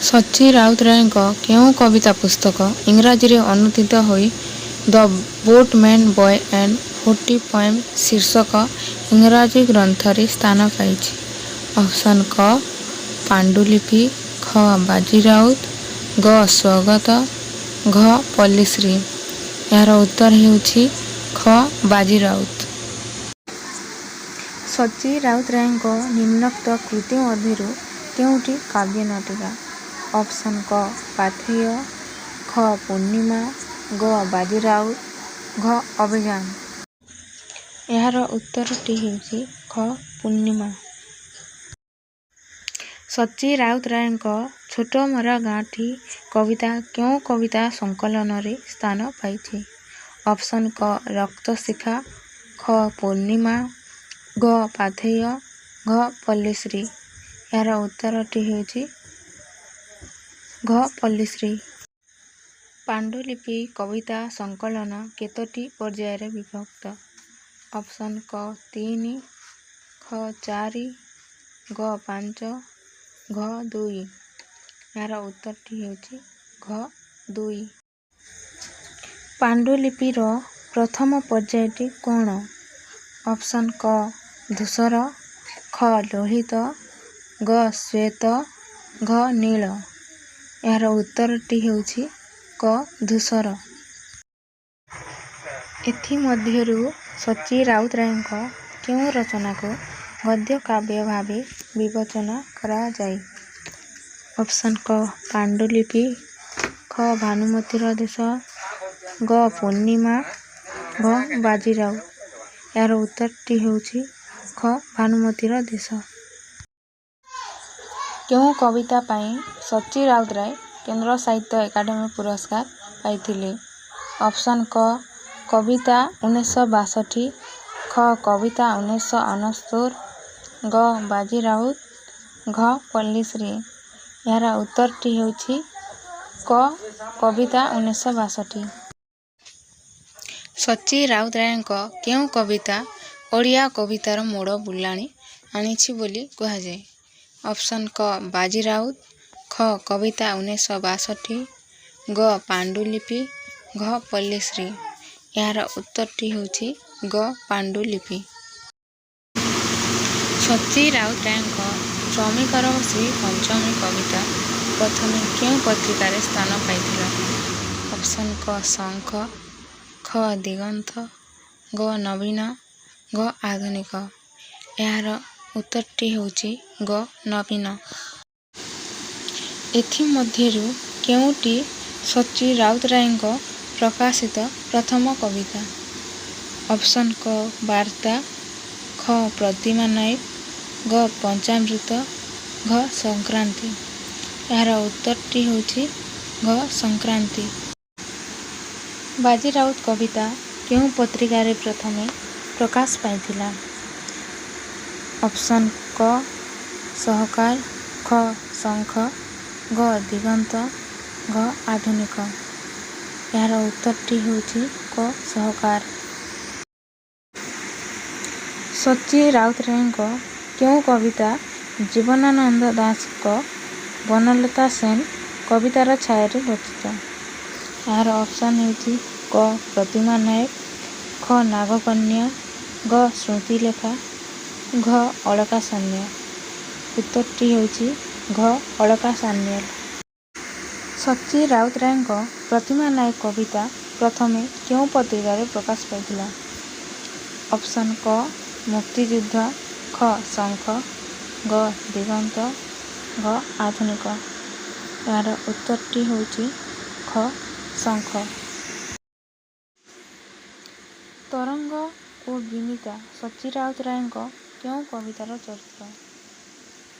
ସଚ୍ଚି ରାଉତରାୟଙ୍କ କେଉଁ କବିତା ପୁସ୍ତକ ଇଂରାଜୀରେ ଅନୂଦିତ ହୋଇ The Boatman Boy and Forty Poems ଶୀର୍ଷକ ଇଂରାଜୀ ଗ୍ରନ୍ଥରେ ସ୍ଥାନ ପାଇଛି? ଅପସନ୍ କ ପାଣ୍ଡୁଲିପି, ଖ ବାଜି ରାଉତ, ଗ ସ୍ୱଗତ, ଘ ପଲ୍ଲୀଶ୍ରୀ। ଏହାର ଉତ୍ତର ହେଉଛି ଖ ବାଜି ରାଉତ। ସଚ୍ଚି ରାଉତରାୟଙ୍କ ନିମ୍ନୋକ୍ତ କୃତି ମଧ୍ୟରୁ କେଉଁଟି କାବ୍ୟନାଟିକା? ଅପସନ୍ କ ପାଥେୟ, ଖ ପୂର୍ଣ୍ଣିମା, ଗ ବାଜି ରାଉତ, ଘ ଅଭିଯାନ। ଏହାର ଉତ୍ତରଟି ହେଉଛି ଖ ପୂର୍ଣ୍ଣିମା। ସଚ୍ଚି ରାଉତରାୟଙ୍କ ଛୋଟ ମୋର ଗାଁଟି କବିତା କେଉଁ କବିତା ସଂକଳନରେ ସ୍ଥାନ ପାଇଛି? ଅପସନ୍ କ ରକ୍ତଶିଖା, ଖ ପୂର୍ଣ୍ଣିମା, ଗ ପାଥେୟ, ଘ ପଲ୍ଲୀଶ୍ରୀ। ଏହାର ଉତ୍ତରଟି ହେଉଛି ଘ ପଲ୍ଲୀଶ୍ରୀ। ପାଣ୍ଡୁଲିପି କବିତା ସଂକଳନ କେତୋଟି ପର୍ଯ୍ୟାୟରେ ବିଭକ୍ତ? ଅପସନ୍ କ ତିନି, ଖ ଚାରି, ଗ ପାଞ୍ଚ, ଘ ଦୁଇ। ଏହାର ଉତ୍ତରଟି ହେଉଛି ଘ ଦୁଇ। ପାଣ୍ଡୁଲିପିର ପ୍ରଥମ ପର୍ଯ୍ୟାୟଟି କ'ଣ? ଅପସନ୍ କ ଧୂସର, ଖ ଲୋହିତ, ଗ ଶ୍ୱେତ, ଘ ନୀଳ। ଏହାର ଉତ୍ତରଟି ହେଉଛି କ ଧୂସର। ଏଥିମଧ୍ୟରୁ ସଚ୍ଚି ରାଉତରାୟଙ୍କ କେଉଁ ରଚନାକୁ ଗଦ୍ୟକାବ୍ୟ ଭାବେ ବିବେଚନା କରାଯାଏ? ଅପସନ୍ କ ପାଣ୍ଡୁଲିପି, ଖ ଭାନୁମତୀର ଦେଶ, ଗ ପୂର୍ଣ୍ଣିମା, ଘ ବାଜି ରାଉତ। ଏହାର ଉତ୍ତରଟି ହେଉଛି ଖ ଭାନୁମତୀର ଦେଶ। କେଉଁ କବିତା ପାଇଁ ସଚ୍ଚି ରାଉତରାୟ କେନ୍ଦ୍ର ସାହିତ୍ୟ ଏକାଡେମୀ ପୁରସ୍କାର ପାଇଥିଲେ? ଅପସନ୍ କ କବିତା 1962, ଖ କବିତା 1969, ଗ ବାଜି ରାଉତ, ଘ ପଲ୍ଲୀଶ୍ରୀ। ଏହାର ଉତ୍ତରଟି ହେଉଛି କ କବିତା 1962। ସଚ୍ଚି ରାଉତରାୟଙ୍କ କେଉଁ କବିତା ଓଡ଼ିଆ କବିତାର ମୋଡ଼ ବୁଲାଣି ଆଣିଛି ବୋଲି କୁହାଯାଏ? ଅପସନ୍ କ ବାଜି ରାଉତ, ଖ କବିତା 1962, ଗ ପାଣ୍ଡୁଲିପି, ଘ ପଲ୍ଲୀଶ୍ରୀ। ଏହାର ଉତ୍ତରଟି ହେଉଛି ଗ ପାଣ୍ଡୁଲିପି। ସଚ୍ଚି ରାଉତରାୟଙ୍କ ଶ୍ରମିକର ଶ୍ରୀ ପଞ୍ଚମୀ କବିତା ପ୍ରଥମେ କେଉଁ ପତ୍ରିକାରେ ସ୍ଥାନ ପାଇଥିଲା? ଅପସନ୍ କ ଶଙ୍ଖ, ଖ ଦିଗନ୍ତ, ଗ ନବୀନ, ଘ ଆଧୁନିକ। ଏହାର ଉତ୍ତରଟି ହେଉଛି ଗ ନବୀନ। ଏଥିମଧ୍ୟରୁ କେଉଁଟି ସଚ୍ଚି ରାଉତରାୟଙ୍କ ପ୍ରକାଶିତ ପ୍ରଥମ କବିତା? ଅପସନ୍ କ ବାର୍ତ୍ତା, ଖ ପ୍ରତିମା ନାୟକ, ଗ ପଞ୍ଚାମୃତ, ଘ ସଂକ୍ରାନ୍ତି। ଏହାର ଉତ୍ତରଟି ହେଉଛି ଘ ସଂକ୍ରାନ୍ତି। ବାଜି ରାଉତ କବିତା କେଉଁ ପତ୍ରିକାରେ ପ୍ରଥମେ ପ୍ରକାଶ ପାଇଥିଲା? ଅପସନ୍ କ ସହକାର, ଖ ଶଙ୍ଖ, ଗ ଦିଗନ୍ତ, ଘ ଆଧୁନିକ। ଏହାର ଉତ୍ତରଟି ହେଉଛି କ ସହକାର। ସଚ୍ଚି ରାଉତରାୟଙ୍କ କେଉଁ କବିତା ଜୀବନାନନ୍ଦ ଦାସଙ୍କ ବନଲତା ସେନ କବିତାର ଛାୟାରେ ରଚିତ? ଏହାର ଅପସନ୍ ହେଉଛି କ ପ୍ରତିମା ନାୟକ, ଖ ନାଗକନ୍ୟା, ଗ ଶ୍ରୁତିଲେଖା, ଘ ଅଳକା ସାନ୍ୟାଲ। ଉତ୍ତରଟି ହେଉଛି ଘ ଅଳକା ସାନ୍ୟାଲ। ସଚ୍ଚି ରାଉତରାୟଙ୍କ ପ୍ରତିମା ନାୟକ କବିତା ପ୍ରଥମେ କେଉଁ ପତ୍ରିକାରେ ପ୍ରକାଶ ପାଇଥିଲା? ଅପସନ୍ କ ମୁକ୍ତିଯୁଦ୍ଧ, ଖ ଶଙ୍ଖ, ଗ ଦିଗନ୍ତ, ଘ ଆଧୁନିକ। ଏହାର ଉତ୍ତରଟି ହେଉଛି ଖ ଶଙ୍ଖ। ତରଙ୍ଗ ଓ ବିନିତା ସଚ୍ଚି ରାଉତରାୟଙ୍କ କେଉଁ କବିତାର ଚରିତ୍ର?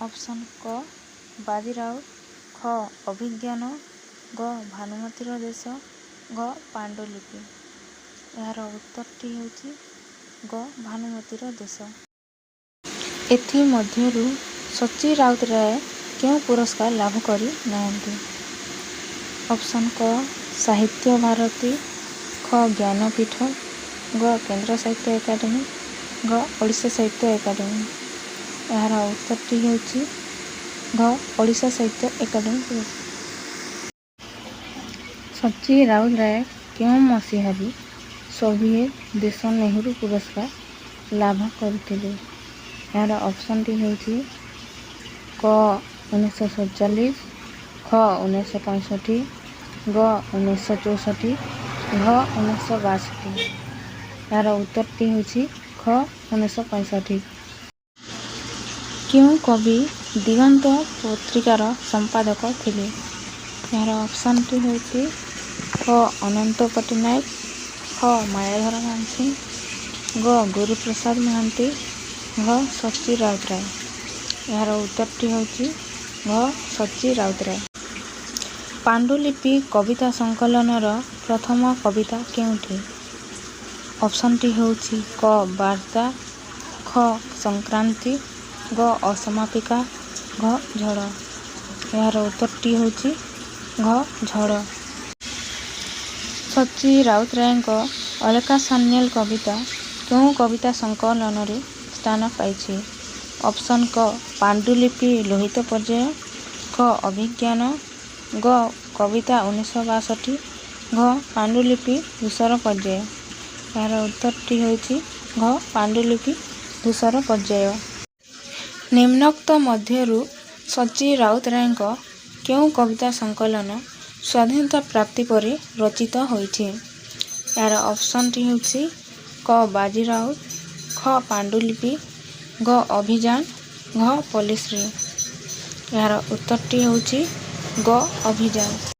ଅପସନ୍ କ ବାଜି ରାଉତ, ଖ ଅଭିଜ୍ଞାନ, ଗ ଭାନୁମତୀର ଦେଶ, ଘ ପାଣ୍ଡୁଲିପି। ଏହାର ଉତ୍ତରଟି ହେଉଛି ଗ ଭାନୁମତୀର ଦେଶ। ଏଥିମଧ୍ୟରୁ ସଚ୍ଚି ରାଉତରାୟ କେଉଁ ପୁରସ୍କାର ଲାଭ କରି ନାହାନ୍ତି? ଅପସନ୍ କ ସାହିତ୍ୟ ଭାରତୀ, ଖ ଜ୍ଞାନପୀଠ, ଗ କେନ୍ଦ୍ର ସାହିତ୍ୟ ଏକାଡେମୀ, ଘ ଓଡ଼ିଶା ସାହିତ୍ୟ ଏକାଡେମୀ। ଏହାର ଉତ୍ତରଟି ହେଉଛି ଘ ଓଡ଼ିଶା ସାହିତ୍ୟ ଏକାଡେମୀ ପୁରସ୍କାର। ସଚ୍ଚି ରାଉତରାୟ କେଉଁ ମସିହାରେ ସୋଭିଏତ ଦେଶ ନେହେରୁ ପୁରସ୍କାର ଲାଭ କରିଥିଲେ? ଏହାର ଅପସନ୍ଟି ହେଉଛି କ 1947, ଖ 1965, ଗ 1964, ଘ 1962। ଏହାର ଉତ୍ତରଟି ହେଉଛି ଖ 1965। କେଉଁ କବି ଦିଗନ୍ତ ପତ୍ରିକାର ସମ୍ପାଦକ ଥିଲେ? ଏହାର ଅପସନ୍ଟି ହେଉଛି କ ଅନନ୍ତ ପଟ୍ଟନାୟକ, ଖ ମାୟାଧର ମାନସିଂହ, ଗ ଗୁରୁପ୍ରସାଦ ମହାନ୍ତି, ଘ ସଚ୍ଚି ରାଉତରାୟ। ଏହାର ଉତ୍ତରଟି ହେଉଛି ଘ ସଚ୍ଚି ରାଉତରାୟ। ପାଣ୍ଡୁଲିପି କବିତା ସଂକଳନର ପ୍ରଥମ କବିତା କେଉଁଟି? ଅପସନ୍ଟି ହେଉଛି କ ବାର୍ତ୍ତା, ଖ ସଂକ୍ରାନ୍ତି, ଗ ଅସମାପିକା, ଘ ଝଡ଼। ଏହାର ଉତ୍ତରଟି ହେଉଛି ଘ ଝଡ଼। ସଚ୍ଚି ରାଉତରାୟଙ୍କ ଅଳକା ସାନ୍ୟାଲ କବିତା କେଉଁ କବିତା ସଂକଳନରେ ସ୍ଥାନ ପାଇଛି? ଅପସନ୍ କ ପାଣ୍ଡୁଲିପି ଲୋହିତ ପର୍ଯ୍ୟାୟ, ଖ ଅଭିଜ୍ଞାନ, ଗ କବିତା 1962, ଘ ପାଣ୍ଡୁଲିପି ଧୂସର ପର୍ଯ୍ୟାୟ। ଏହାର ଉତ୍ତରଟି ହେଉଛି ଘ ପାଣ୍ଡୁଲିପି ଧୂସର ପର୍ଯ୍ୟାୟ। ନିମ୍ନୋକ୍ତ ମଧ୍ୟରୁ ସଚ୍ଚି ରାଉତରାୟଙ୍କ କେଉଁ କବିତା ସଂକଳନ ସ୍ୱାଧୀନତା ପ୍ରାପ୍ତି ପରେ ରଚିତ ହୋଇଛି? ଏହାର ଅପସନ୍ଟି ହେଉଛି କ ବାଜି ରାଉତ, ଖ ପାଣ୍ଡୁଲିପି, ଗ ଅଭିଯାନ, ଘ ପଲ୍ଲୀଶ୍ରୀ। ଏହାର ଉତ୍ତରଟି ହେଉଛି ଗ ଅଭିଯାନ।